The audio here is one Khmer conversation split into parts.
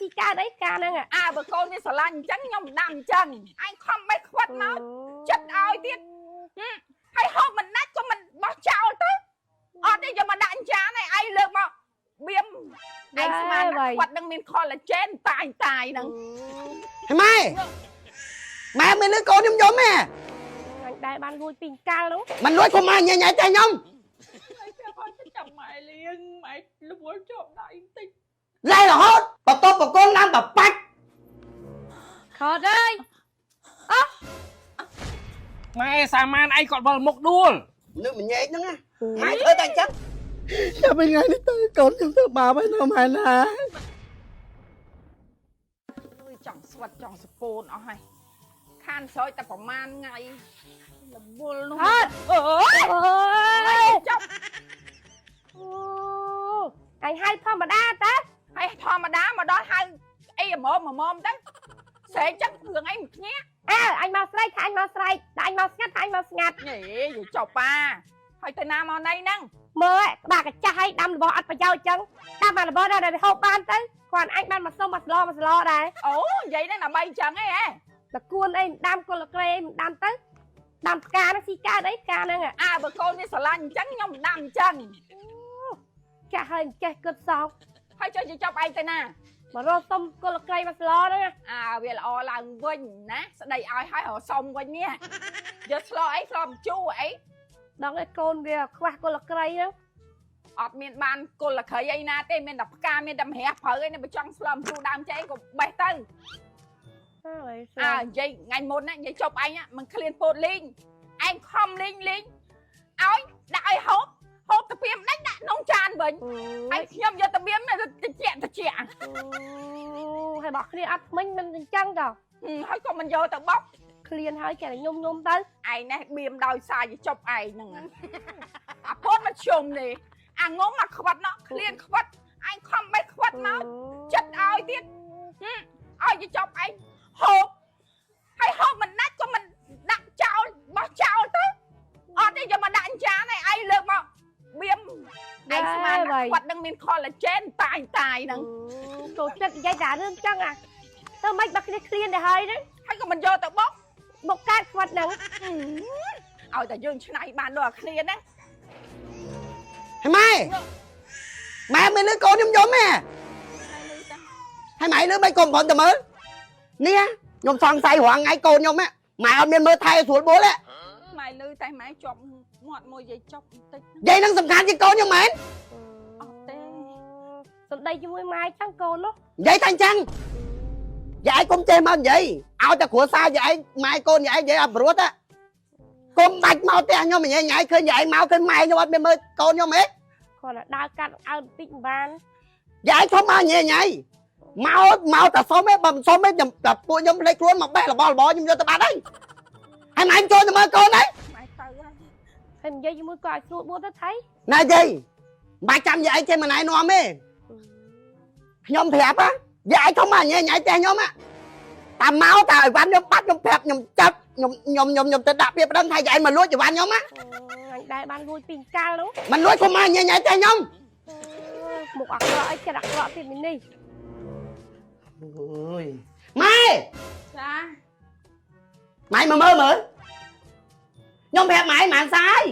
ស៊ីកើតអីការហ្នឹង អើបើកូនវាស្រឡាញ់អញ្ចឹងខ្ញុំមិនដាំអញ្ចឹងឯងខំបេះខ្វិតមកចិត្តឲ្យទៀតហើយហូបមិនដាច់ក៏មិនបោះចោលទៅអត់ទេយកមកដាក់ចានឯងឯងលើកមកបៀមឯងស្មានថាខ្វិតនឹងមាន collagen តាយតាយហ្នឹង ហើយម៉ែម៉ែមិនលឺកូនខ្ញុំយំទេ អញដែរបានលួចពីកាលនោះ មិនលួចគុំមកញ៉ៃញ៉ៃតែខ្ញុំ ហើយប្រាប់ឲ្យចាំម៉ែលៀងម៉ែលួលជាប់ដៃបន្តិច ឡែរហូតបន្ទប់បកូនឡើងបបាច់ ខតអើយ ម៉ែសាមានឯងគាត់វិលមុខដួល នឹកម្ញែកហ្នឹងណាម៉ែធ្វើតែអញ្ចឹង ចាប់ពីថ្ងៃនេះទៅកូនខ្ញុំធ្វើបាបហើយនៅម៉ែណា អើយចង់ស្វិតចង់សពូនអស់ហើយខានស្រោចតែប្រហែលថ្ងៃរវល់នោះ ខត អើយ អើយ ចប់ អូអញហៅធម្មតាតា ហើយធម្មតាមកដល់ហៅអីហ្មមហ្មមទៅស្រែកចឹងរឿងអីមិនភ្ញាក់ អើអញមកស្រែកថាអញមកស្រែកតែអញមកស្ងាត់ថាអញមកស្ងាត់ ញ៉េយចប់ប៉ាហើយទៅណាមកណីហ្នឹង មើលក្បាលកាចាស់ឲ្យដាំរបស់អត់ប្រយោជន៍ចឹងដាំអារបស់ដល់តែហូបបានទៅគាត់អញបានមកសុំមកស្លមកស្លដែរ អូនិយាយហ្នឹងដើម្បីចឹងឯងហ៎ តគួនអីមិនដាំកុលក្រេអីមិនដាំទៅដាំផ្កាហ្នឹងស៊ីកើតអីផ្កាហ្នឹង អើបើកូនវាស្រឡាញ់អញ្ចឹងខ្ញុំមិនដាំអញ្ចឹង ចាស់ហើយមិនចេះគិតសោះ ហើយចុះយចប់ឯងទៅណា មករកសុំកុលក្រេមកស្លហ្នឹង អើវាល្អឡើងវិញណាស្ដីឲ្យហើយរកសុំវិញនេះយកស្លអីស្លម្ជូរអី ដល់ឯកូនវាខ្វះកុលក្រៃហ្នឹង អត់មានបានគុលក្រៃអីណាទេមានតែផ្កាមានតែម្រះព្រៅអីនេះបើចង់ស្លម្ជូរដើមចេកក៏បេះទៅ ហើយ អើនិយាយថ្ងៃមុនណានិយាយចប់ឯងមិនឃ្លានពោតលីងឯងខំលីងលីងឲ្យដាក់ឲ្យហូបហូបតាពីមដាច់ដាក់ក្នុងចានវិញហើយខ្ញុំយកតាបៀមទៅតិចតិច ហើយបោះគ្នាអត់ថ្មិញមិនអញ្ចឹងត ហើយក៏មិនយកទៅបុក ឃ្លានហើយចេះតែញុំញុំទៅ ឯងនេះបៀមដោយសារយចប់ឯងហ្នឹងអាពោតមកជុំនេះអាងុំអាខ្វិតណោះឃ្លានខ្វិតឯងខំបេះខ្វិតមកចិត្តឲ្យទៀតឲ្យយចប់ឯងហូបហើយហូបមិនដាច់ក៏មិនដាក់ចោលបោះចោលទៅអត់ទេយកមកដាក់ចានឯងឯងលើកមកបៀមឯងស្មានថាខ្វិតនឹងមាន collagen តាយតាយហ្នឹង ចូលចិត្តនិយាយតែរឿងចឹងអាទៅមិនបើគ្នាឃ្លានទៅហើយហ្នឹង ហើយក៏មិនយកទៅបុក បុកកើតខ្វិតហ្នឹង ឲ្យតែយើងឆ្នៃបានដល់គ្នាហ្នឹង ហើយម៉ែម៉ែមិនលឺកូនខ្ញុំយំទេហើយម៉ែលឺមិនកុំព្រមទៅមើលនេះខ្ញុំសង្ស័យរាល់ថ្ងៃកូនខ្ញុំម៉ែអត់មានមើលថែស្រួលបួលទេ ម៉ែលឺតែម៉ែជាប់មាត់មួយយាយចប់បន្តិច និយាយនឹងសំខាន់ជាងកូនខ្ញុំមែន អត់ទេ សំដីជាមួយម៉ែចឹងកូននោះ និយាយតែអញ្ចឹងយាយឯងកុំចេះមកនិយាយឲ្យតែគ្រួសារយាយឯងម៉ែកូនយាយឯងនិយាយអត់ព្រោះទេកុំបាច់មកផ្ទះខ្ញុំញ៉ៃញ៉ៃឃើញយាយឯងមកឃើញម៉ែខ្ញុំអត់មានមើលកូនខ្ញុំហ៎ គាត់តែដើរកាត់អើបន្តិចមិនបាន យាយធំមកញ៉ៃញ៉ៃមកមកតែសុំឯងបើមិនសុំឯងខ្ញុំតែពួកខ្ញុំភ្លេចខ្លួនមកបេះរបស់របរខ្ញុំយកទៅបាត់ហើយហើយម៉ែចូលទៅមើលកូនហើយ ម៉ែទៅហើយ ហើយនិយាយជាមួយគាត់ឲ្យស្រួលបួលទៅថៃ ណាយាយមិនបាច់ចាំយាយចេះមកណែនាំទេខ្ញុំប្រាប់ហ៎យាយធំមកញ៉ៃញ៉ៃផ្ទះខ្ញុំហ៎តាមមកតែអីវ៉ាន់ខ្ញុំបាត់ខ្ញុំប្រាប់ខ្ញុំចាប់ខ្ញុំខ្ញុំខ្ញុំខ្ញុំទៅដាក់ពាក្យប្តឹងថាយាយមកលួចអីវ៉ាន់ខ្ញុំហ៎ អញដែរបានលួចពីកាលនោះ មិនលួចគុំមកញ៉ៃញ៉ៃផ្ទះខ្ញុំ មុខអាក្រក់អីចិត្តអាក្រក់ទៀតមីនេះ អើយម៉ែ ចា ម៉ែមកមើលមើលខ្ញុំប្រាប់ម៉ែម៉ានសាយ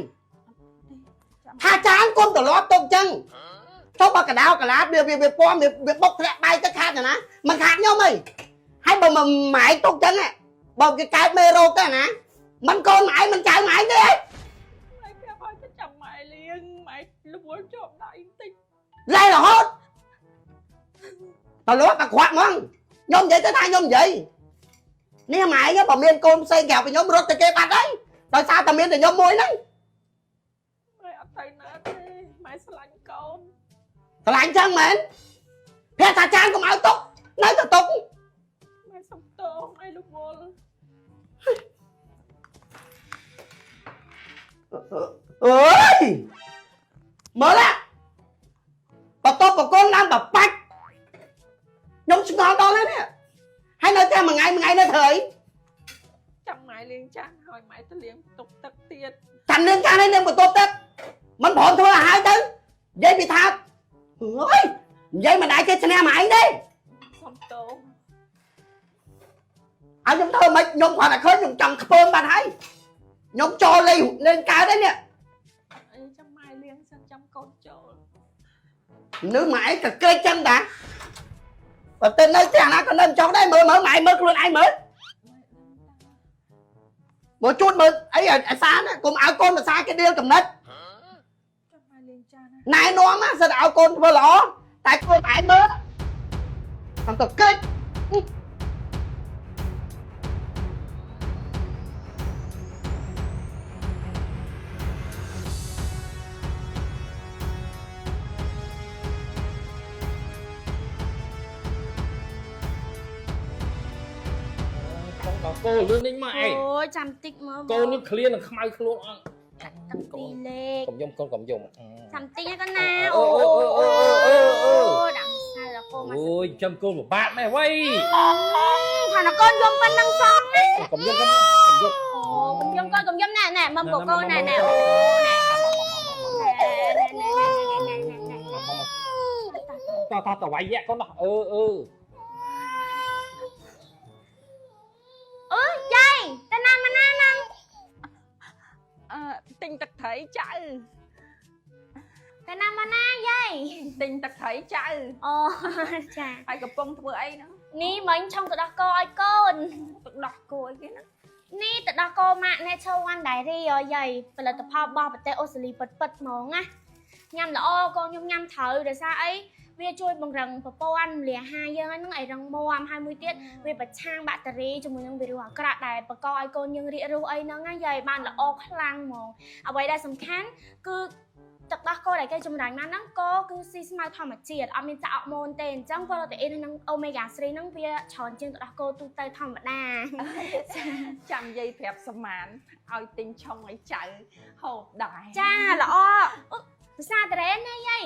ថាចានគុំត្រឡប់ទុកចឹង ចុះបើកដៅកឡាតវាវាវាពំវាវាបុកធ្លាក់បាយទៅខាតណាមិនខាតខ្ញុំអីហើយបើមកម៉ែទុកចឹងបើគេកើតមេរោគទៅណាមិនកូនម៉ែមិនចៅម៉ែទេ ម៉ែប្រាប់ឲ្យទៅចាំម៉ែលៀងម៉ែលួលជាប់ដៃបន្តិច ឡែរហូតតលប់អាក្រក់ហ្មងខ្ញុំនិយាយទៅថាខ្ញុំនិយាយនេះម៉ែបើមានកូនផ្សេងក្រៅពីខ្ញុំរត់ទៅគេបាត់ហើយដោយសារតែមានតែខ្ញុំមួយហ្នឹង ម៉ែអត់ទៅណាទេម៉ែស្រឡាញ់កូន ស្រឡាញ់ចឹងមែនប្រាប់ថាចានកុំឲ្យទុកនៅតែទុក ម៉ែសុំទោសម៉ែលវល់ អើយមើលបន្ទប់បកូនឡើងបបាច់ខ្ញុំឆ្ងល់ដល់ហើយនេះហើយនៅតែមួយថ្ងៃមួយថ្ងៃនៅធ្វើអី ចាំម៉ែលាងចានហើយម៉ែទៅលាងបន្ទប់ទឹកទៀត ចាំលឿនចានឲ្យលឿនបន្ទប់ទឹកមិនព្រមធ្វើឲ្យហើយទៅនិយាយពីថាអើយនិយាយមិនដែរគេឈ្នះមកឯងទេ សុំ ទោស ឲ្យខ្ញុំធ្វើមិនខ្ញុំគ្រាន់តែឃើញខ្ញុំចង់ខ្ពើមបាត់ហើយខ្ញុំចូលលេងលេងកើតទេនេះ អីចាំម៉ែលៀងសិនចាំកូនចូល នឹងម៉ែឯងក៏ក្រិចចឹងតាបើទៅនៅផ្ទះណាក៏នៅមិនចង់ដែរមើលមើលម៉ែមើលខ្លួនឯងមើលមកជូតមើលអីអាសាណាកុំឲ្យកូនភាសាគេដៀលកំណត់ ចាំម៉ែលៀងចានណា ណែនាំណាសិតឲ្យកូនធ្វើល្អតែខ្លួនឯងមើលខ្ញុំទៅក្រិច ក្នុងដល់គោលឿននេះម៉ែឯង អូយចាំតិចមើល កូននេះឃ្លាននឹងខ្មៅខ្លួនអត់ តាំងពីលេខ កុំយំកូនកុំយំ ចាំតិចណាកូនណា អូអូអូអូអូ ដាក់សៅដល់កូនមក អូយចាំកូនពិបាកម៉េះវ៉ៃ ថាដល់កូនយំប៉ុណ្ណឹងសោះ កុំយំកុំយំ អូកុំយំកូនកុំយំណែណែមុំកូនណែណែអូណែណែណែណែណែណែ តតតវាយកូនដោះអឺអឺ អើយាយទៅណាមកណាហ្នឹង អឺទិញទឹកត្រីចៅ ទៅណាមកណាយាយ ទិញទឹកត្រីចៅ អូចា ហើយកំពុងធ្វើអីហ្នឹង នេះមិញឆុងទៅដោះគោឲ្យកូន ទឹកដោះគោអីគេហ្នឹង នេះទៅដោះគោម៉ាក់ Nature One Diary ហ៎យាយផលិតផលរបស់ប្រទេសអូស្ត្រាលីពិតពិតហ្មងណាញ៉ាំល្អកូនខ្ញុំញ៉ាំត្រូវដោយសារអីវាជួយបង្រឹងប្រព័ន្ធរំលាយអាហារយើងហ្នឹងឲ្យរឹងមាំហើយមួយទៀតវាប្រឆាំងបាក់តេរីជាមួយនឹងវីរុសអាក្រក់ដែលបង្កឲ្យកូនយើងរាករូសអីហ្នឹងណាយាយបានល្អខ្លាំងហ្មងអ្វីដែលសំខាន់គឺទឹកដោះគោដែលគេចម្រាញ់មកហ្នឹងគោគឺស៊ីស្មៅធម្មជាតិអត់មានចាក់អរម៉ូនទេអញ្ចឹងប្រូតេអ៊ីននិងអូមេហ្គា3ហ្នឹងវាច្រើនជាងទឹកដោះគោទូទៅធម្មតា ចាំយាយប្រាប់សមានឲ្យទិញឆុងឲ្យចៅហូបដែរ ចាល្អអូភាសាតរ៉េនណាយាយ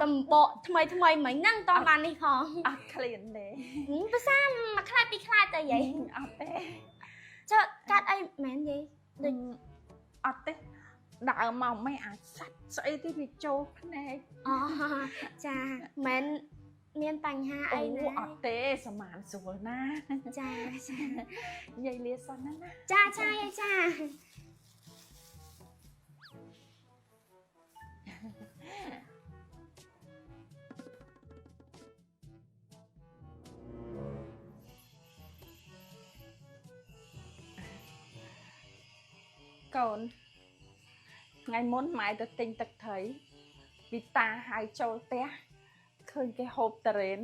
តំបកថ្មីថ្មីមិញហ្នឹងតបាននេះផង អត់ឃ្លានទេ ភាសាមួយខ្លាចពីរខ្លាចទៅយាយ អត់ទេ ចុះកាត់អីមែនយាយដូច អត់ទេដើរមកមិនអាចសាច់ស្អីទេវាចូលភ្នែក អូចាមែនមានបញ្ហាអី អូ ណា អត់ទេសមានស្រួលណាស់ ចាចា យាយលាសិនណាណា ចាចាយាយចា កូនថ្ងៃមុនម៉ែទៅទិញទឹកត្រីវីតាហៅចូលផ្ទះឃើញគេហូបតារ៉េន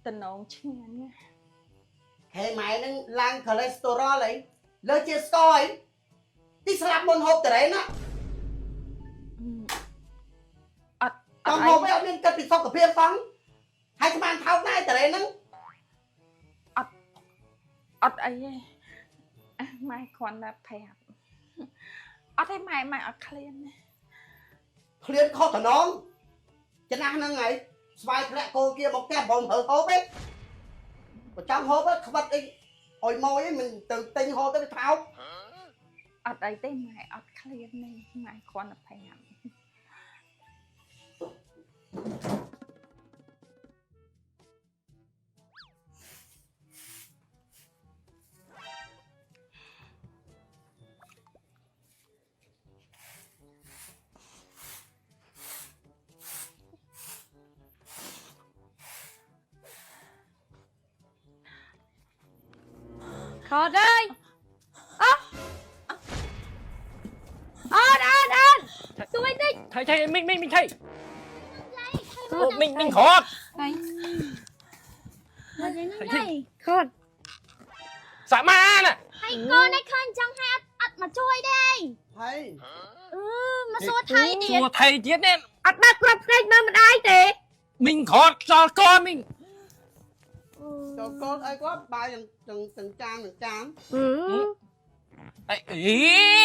តំណងឆ្ងាញ់ណាស់ ហេម៉ែនឹងឡើងកូលេស្តេរ៉ុលអីលើជាស្ករអីទីស្លាប់មុនហូបតរ៉េណា អត់ ចង់ហូបអីអត់មានគិតពីសុខភាពសោះហើយស្មានថោកដែរតរ៉េហ្នឹង អត់អីទេម៉ែគ្រាន់តែប្រាប់អត់ទេម៉ែម៉ែអត់ឃ្លានទេ ឃ្លានខុសតំណងចំណាស់ហ្នឹងហើយស្វាយធ្លាក់គោគៀមកផ្ទះបងត្រូវហូបឯងបើចង់ហូបខ្វិតអីអុយម៉យអីមិនទៅទិញហូបទៅវាថោក អត់អីទេម៉ែអត់ឃ្លានទេម៉ែគ្រាន់តែប្រាប់ ខតអើយអូអូនអូនអូនជួយតិច ថៃថៃមីងមីងមីងថៃអូមីងមីងក្រត មើលយាយហ្នឹងយាយ ខត សាម៉ាណា ហើយកូនឯងឃើញអញ្ចឹងហើយអត់អត់មកជួយទេ ហើយ អឺមកសួរថៃទៀត សួរថៃទៀតនេះ អត់បើកគ្រាប់ភ្នែកមើលម្ដាយទេ មីងក្រតខ្យល់កមីង ចូលកូនអីគាត់បាយទាំងទាំងចានទាំងចាន អី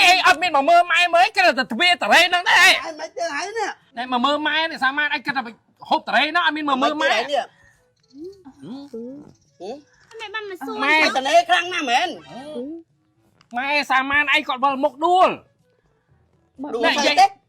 អីអត់មានមកមើលម៉ែមើលគេតែទ្វាតរ៉េហ្នឹងដែរ ហើយមិនទេហើយនេះ ណែមកមើលម៉ែនេះសាម៉ានអីគេតែហូបតរ៉េហ្នឹងអត់មានមកមើលម៉ែ នេះ មិនបានមកសួរ ម៉ែ ម៉ែតនេខ្លាំងណាស់មែន ម៉ែសាម៉ានអីគាត់វិលមុខដួល ដួល ណែយាយ ទៅទេ